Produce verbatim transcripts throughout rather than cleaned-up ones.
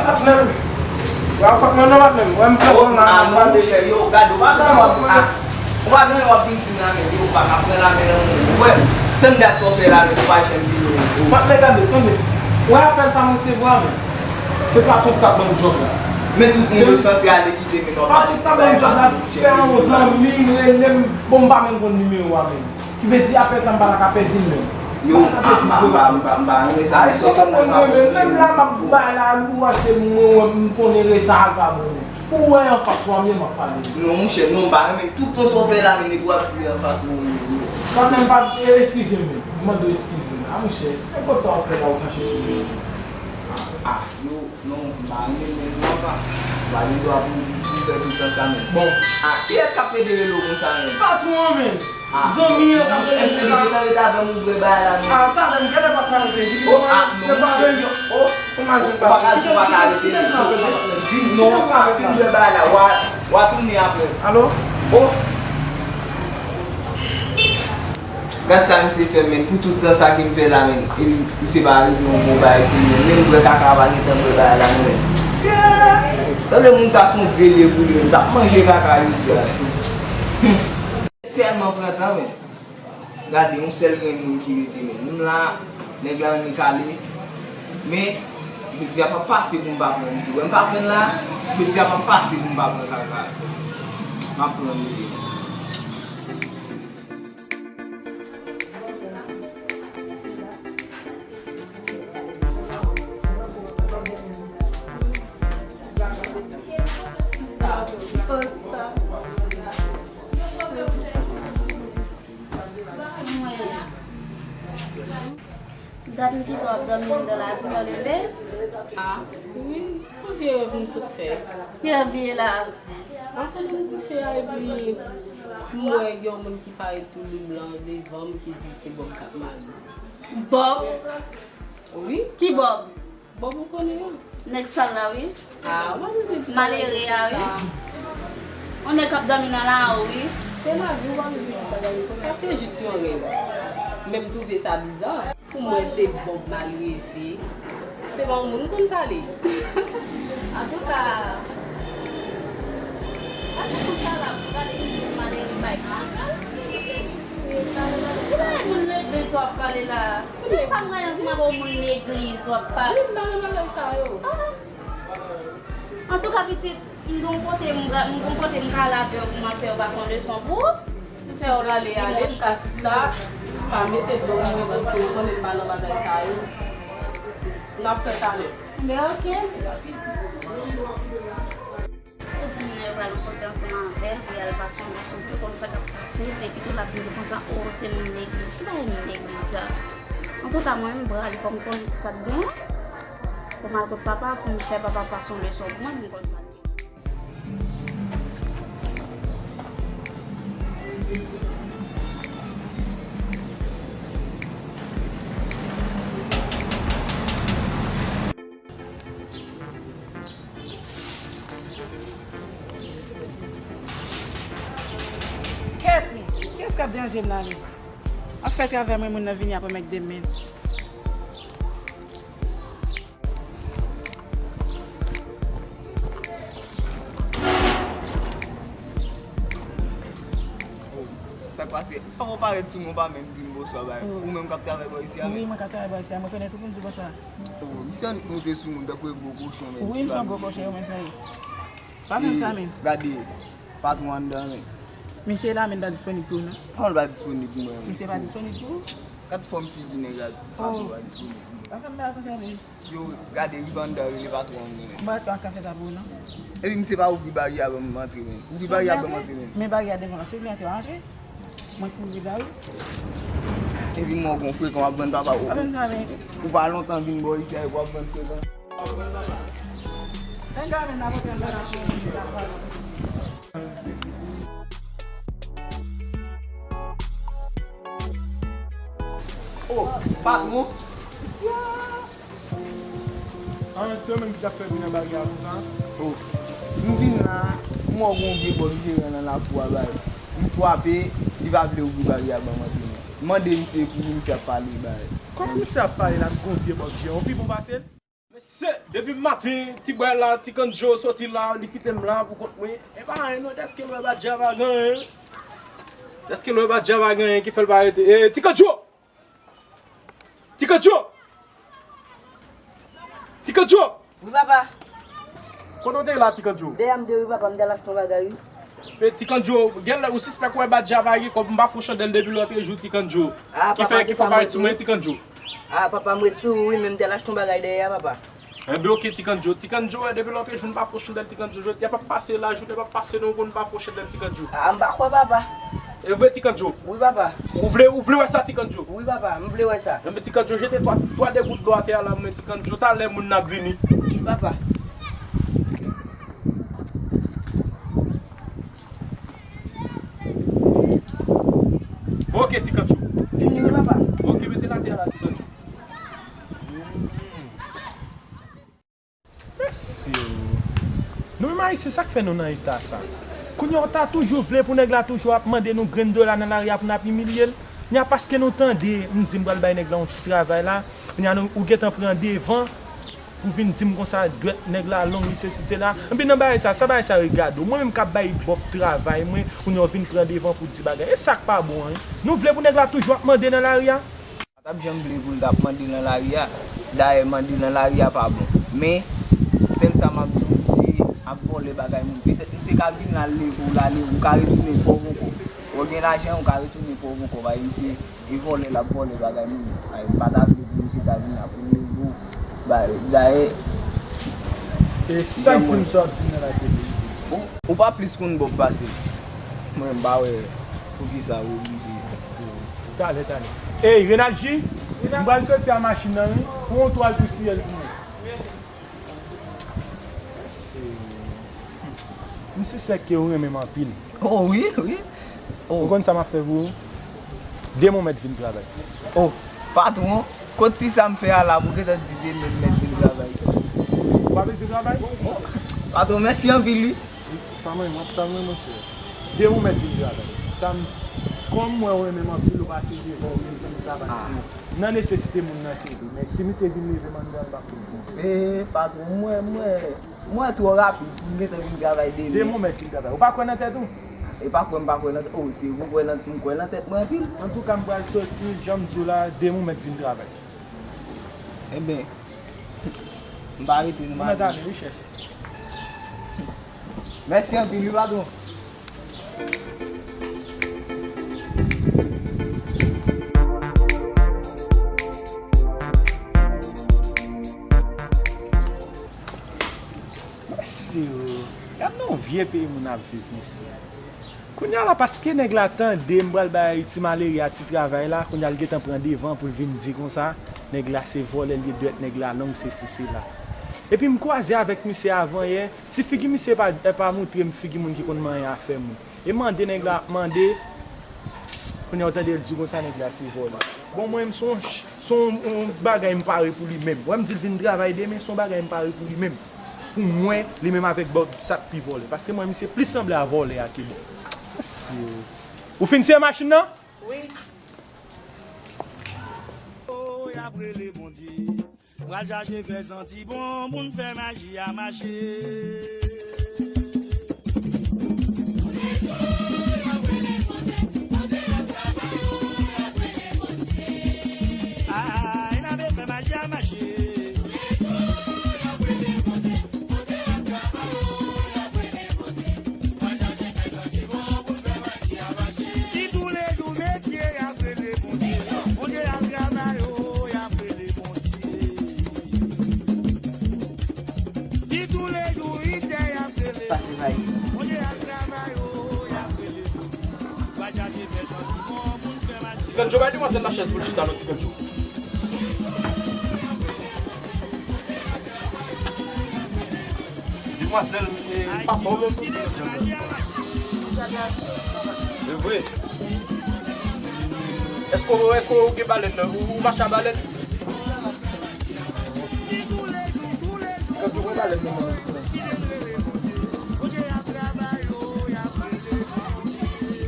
Patnè m. Wè, fòk mwen non, patnè m. Wè, m pran non, la, ah, m non, pale. Monchè, yo, gade, ou pa gen w ap, ah, ou pa gen w ap vin di m la, men, yo, pa ka pran la, men, non, ou wè, tann dat sa w fè la, men, ou pa janm vini, men. Patnè, gade, tande. Wè, apèl sa m resevwa, men. Se pa tout k ap ban m djòb la. Men tout moun yo sanse ale kite, men, non, pa tout k ap ban m djòb la, fè yon zanmi, rele m, bon, m pa menm konn nimewo a, men. Ki vle di apèl sa m pa ta ka pèdi l menm. Yo, m pa ta ka pèdi l, m pa, m pa, m pa, m pa renmen sa. Ay, se konprann mwen menm, menm la m ap bay la, ou achte mwen, mwen, m konnen reta a l pa bon menm. Ou wè anfas ou a, men m ap pale. Non, monchè, non, m pa renmen tout tan sa w fè la, men nèg ou ap di anfas mwen, menm. Patnè m pa, eskize m, menm. M mande w eskize m. A, monchè, se kot sa w fè la, ou fache sou mwen. Ah, yo. Non, m pa renmen menm non, pa. M pa gen dwa pou, pou fè tout tan sa menm. Bon. Ah, kiyès k ap rete rele w konsa menm? Patwon an menm. Ah. Zanmi an k ap rele m. Epi li gentan rete avè m, ou vre bagay la menm. Ah, talè m genlè pa ka rete. Oh, ah, non, monchè. Oh, ou pa ka di ou pa ka rete. Di non, fin vre bagay la. W a, w a tounen apre. Alo? Oh. Gad sa misye fè m, menn, pou tout tan sa ke m fè la, menn. E misye pa regle yon bon bagay serye, menn. Menm bwè kaka pa gentan bwè bagay la, menn. Sanble moun sa se yon dye li ye pou li, menn. L ap manje kaka jodi a. Tèlman pran tan, menn. Gade, yon sèl grenn moun ki rete, menn. Moun la, nèg la ni kale. Men, jodi a p ap pase pou m pa pran misye. Wè m pa pran l la, jodi a p ap pase pou m pa pran kaka. M ap pran misye. Dat m kite w ap dòmi anndan la, jodi a w leve? Ah, wi, yon vye rèv m sot fè. Ki rèv li ye la? Anfen, m kouche a, epi m wè yon moun ki parèt tou li blan devan m ki di se Bòb k ap mare. Bòb? Wi. Ki Bòb? Bòb ou konnen an. Nèg sal la, wi. Ah, ou pa bezwen di bagay konsa. Malere a, wi. Yon nèg k ap dòmi nan lari, wi. Se lavi, ou pa bezwen di bagay konsa. Se jis yon rèv. Men m twouve sa biza. Pou mwen, se Bòb m al reve. Se pa yon moun konn pale. Antouka, pa gen moun pale ap pale ki moun malere bay. Ki bagay moun legliz w ap pale la? Ki sa m wè ansanm avè w moun legliz w ap pale? Wi, m pa nan bagay sa yo. Ah. Antouka, pitit, m gon kote m, m gon kote m ka lave w pou m al fè w pase yon leson pou ou. Fè w ale, ale, m ka sista, pa mete dlo mwen, paske w konnen m pa nan bagay sa yo. N ap fè talè. Men oke. Ou di moun nan yo pral rankontre ansanm avè l pou y al pase yon leson pou konn sa k ap pase, epi tou l ap di konsa, o, se moun legliz. Ki bagay moun legliz sa? Antouka, mwen menm, m prale, fò m konnen ki sa k genyen. Fò m al kot papa, pou m fè papa pase yon leson pou mwen, pou m konn sa k genyen. Kèt, men, kiyès k ap deranje m la, men? Ap fè travè mwen, moun nan vini apre m ak de men. Sa k pase? Papa w parèt sou mwen, w pa menm di m bonswa, bay. Ou menm k ap travay bò isi a, men. Wi, mwen k ap travay bò isi a, mwen konnen tou pou m di bonswa. Oh, misye monte sou moun tankou e gwo kochon, men. Wi, misye yon gwo kochon, wi, misye. Pa menm sa, men. Gade, patwon anndan, men. Misye la, men, pa disponib pou ou, non? Kòman l pa disponib pou mwen? Misye pa disponib pou ou? Gad fòm figi nèg la, patwon pa disponib pou mwen. Pa fè m bagay konsa, men. Yo, gade, rive anndan, rele patwon an, men. Bon, patwon an ka fè sa pou ou, non? Epi misye pa ouvri baryè a ban m antre, men. Ouvri baryè a ban m antre, men. Men baryè a devan an, si w vle antre, w antre. Mwen kouri la, wi. Epi mwen gon frekan w ap vann papa. Ou pa lontan vin bò isi a, epi w ap vann frekan. Oh, patwon. An, se yo menm ki t ap fè bri nan baryè a konsa? Oh. M vin la, m wè gon vye bòb jere nan lakou a bay. M frape, li pa vle ouvri baryè a ban m antre non. M mande misye pou misye ap pale bay. Kòman misye ap pale la, gon vye bòb jere? Ou pi bon pase l? Se, depi maten, ti bwè la, Ti Kandjo soti la, li kite m la pou kont mwen. E pa anyen non, dèske l wè Badja pa gen anyen. Dèske l wè Badja pa gen anyen ki fè l pa rete. E, Ti Kandjo! Ti Kandjo! Ti Kandjo! Wi, papa. Kote w te ye la, Ti Kandjo? Dèyè m te ye, wi, papa, m t al achte yon bagay, wi. Men Ti Kandjo, genlè ou sispèk wè Badja pa gen kòb, m pa fè w chandèl depi lòtrejou, Ti Kandjo. Ki fè, ki fè w pa ret sou mwen, Ti Kandjo? Ah, papa, m ret sou ou, wi, men m t al achte yon bagay dèyè a, papa. Enben, oke, Ti Kandjo. Ti Kandjo, wè, depi lòtrejou, m pa fè w chandèl, Ti Kandjo. Jodi a p ap pase la, jounen p ap pase nan ou konn pa fè w chandèl, Ti Kandjo. Ah, m pa kwè, papa. E vre, Ti Kandjo? Wi, papa. Ou vle, ou vle wè sa, Ti Kandjo? Wi, papa, m vle wè sa. Enben, Ti Kandjo, jete twa, twa de gout dlo atè a la pou mwen, Ti Kandjo. Talè moun nan ap vini. Wi, papa. Oke, Ti Kandjo. Fini, wi, papa. Oke, mete l atè a la, Ti Kandjo. Mesye o. Nou menm Ayisyen, sa k fè nou nan eta sa? Kounye a, w ta toujou vle pou nèg la toujou ap mande nou grenn dola nan lari a pou n ap imilye l. Kounye a, paske nou tande m di m pral bay nèg la yon ti travay la, kounye a, nou, ou gentan pran devan pou vin di m konsa, dwèt nèg la long, li sesi, sela. Enben, nan bagay sa, sa bagay sa regade w? Mwen menm k ap bay bòf travay mwen, kounye a, w vin pran devan pou di bagay. E sa k pa bon an? Nou vle pou nèg la toujou ap mande nan lari a? Pa t ap janm vle pou l t ap mande nan lari a. Dayè, mande nan lari a pa bon. Men, sèl sa m ap di w, misye ap vòlè bagay moun. Petèt misye ka vin la, l leve w la, leve w, ou ka retounen pòv ankò. Ou gen lajan, ou ka retounen pòv ankò. Paske misye, e vòlè l ap vòlè bagay moun. Ay, m pa ta vle pou misye ta vin la pou l leve w. Ba, dayè, e sa k fè m sa w ap di m nan la se verite. Ou, ou pa plis konn bòf pase m. Mwen, m pa wè poukisa ou oblije. Talè, talè. Ey, Renalji, m pral soti a machin nan, wi. Pran yon twal pou siyèl pou mwen. M sispèk ke ou renmen m anpil. Oh, wi, wi. Oh. Ou konn sa m ap fè pou ou? Demen w mèt vin travay. Oh, patwon, kot ti sa m fè a la pou gentan di demen m mèt vin travay? Ou pa bezwen travay? Oh, patwon, mèsi anpil, wi. Sa mwen, mwen, sa mwen, monchè. Demen w mèt vin travay. Sa m, kòm mwen ou renmen m anpil, ou pase devan ou vin di m sa, paske nan nesesite moun nan se vre. Men si misye vin leve m anndan, l p ap vin. E, patwon, mwen, mwen, mwen twò rapid pou m gentan vin travay demen. Demen w mèt vin travay. Ou pa kwè nan tèt ou? E pa kwè m pa kwè nan tèt. Oh, se ou kwè nan, m kwè nan tèt mwen anpil. Antouka, m pral soti, jan m di w la, demen w mèt vin travay. Enben, m pa rete, nou pa rete. Wi, chèf. Mèsi anpil, wi, patwon. Mesye o, gad nan yon vye peyi moun ap viv, mesye. Kounye a la, paske nèg la tande m pral bay ti malere a ti travay la, kounye a l gentan pran devan pou l vin di konsa, nèg la se vòlè, l ye dwèt nèg la long, sesi, sela. Epi m kwaze avèk misye avan yè, ti figi misye pa, pa moutre m figi moun ki konn manyen afè moun. E mande nèg la ap mande, kounye a w tande l di w konsa nèg la se vòlè. Bon, mwen menm, se yon ch-, se yon, yon bagay m pare pou li menm. Wè m di l vin travay demen, se yon bagay m pare pou li menm. Pou mwen, li menm avèk Bòb, sa k pi vòlè. Paske mwen, misye plis sanble a vòlè a ke Bòb. Mesye. Ou fin siye machin nan? Wi. Oh, y ap rele Bondye. Pral chache fè santi bon, moun fè maji a mache. Ay, n ap fè maji a mache. Ki toulejou mesye y ap rele Bondye. Bondye ap travay, o, y ap rele Bondye. Ki toulejou itè y ap rele Bondye. Bondye ap travay, o, y ap rele Bondye. Ti Kandjo, bay demwazèl la chèz pou l chita non, Ti Kandjo. Demwazèl, e, papa w menm tou, Ti Kandjo. E vre. Èske, èske ou gen balèn nan? Ou, ou mache a balèn? Ti Kandjo, pran balèn nan men m.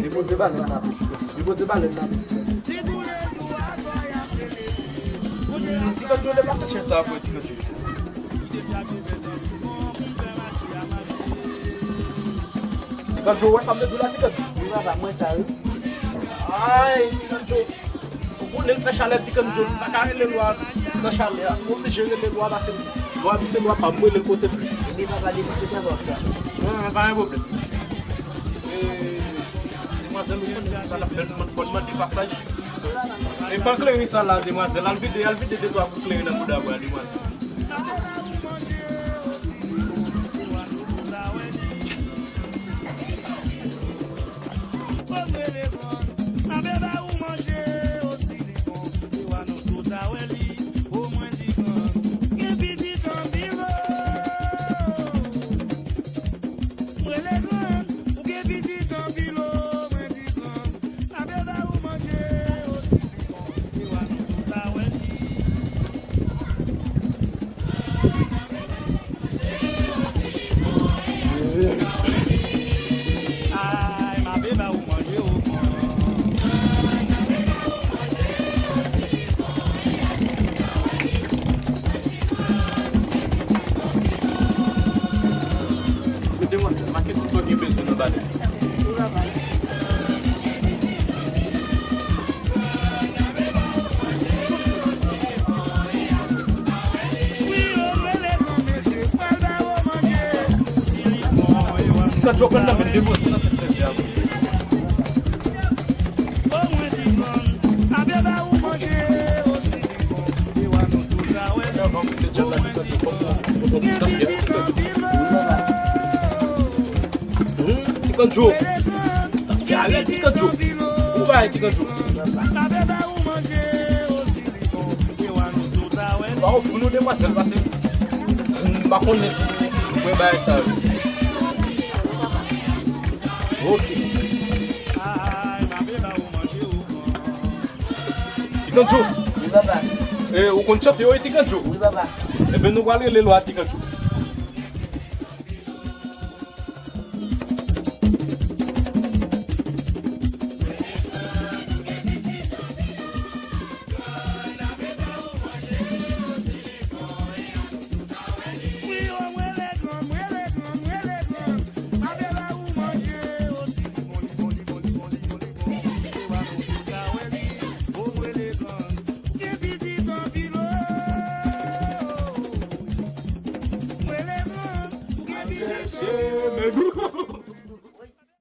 Depoze balèn nan. Depoze balèn nan. Ti Kandjo, depase chèz sa pou Ti Kandjo. Kandjo, ou wè sa m te di w la, Ti Kandjo? Wi, papa, m wè sa, wi. Ay, Ti Kandjo. Ou konnen l fè chalè, Ti Kandjo, m pa ka rele lwa nan chalè a. M oblije rele lwa pase lwa, se lwa pa m, m rele l kote l. Ebyen, papa, depi se travay w ap fè. Bon, pa gen pwoblèm. E, demwazèl, ou konnen sa l ap fè, l mande, fò l mande pasaj. E pa kleren sa la, demwazèl, al vide, al vide de twa kout kleren nan bouda bwa, demwazèl. Demwazèl, make tout sa w gen bezwen nan balèt. Ti Kandjo pran nan men demwazèl nan sèt sèvyè a. Hmm, Ti Kandjo. Ti Kandjo. Ou pa Ti Kandjo. Ba ou pou nou demwazèl pase. M pa konnen sou, sou, sou pwen bagay sa yo. Ok. Ti Kandjo. Wi, papa. E, ou konn chante yo, wi, Ti Kandjo? Wi, papa. Ebyen, nou pral rele lwa, Ti Kandjo.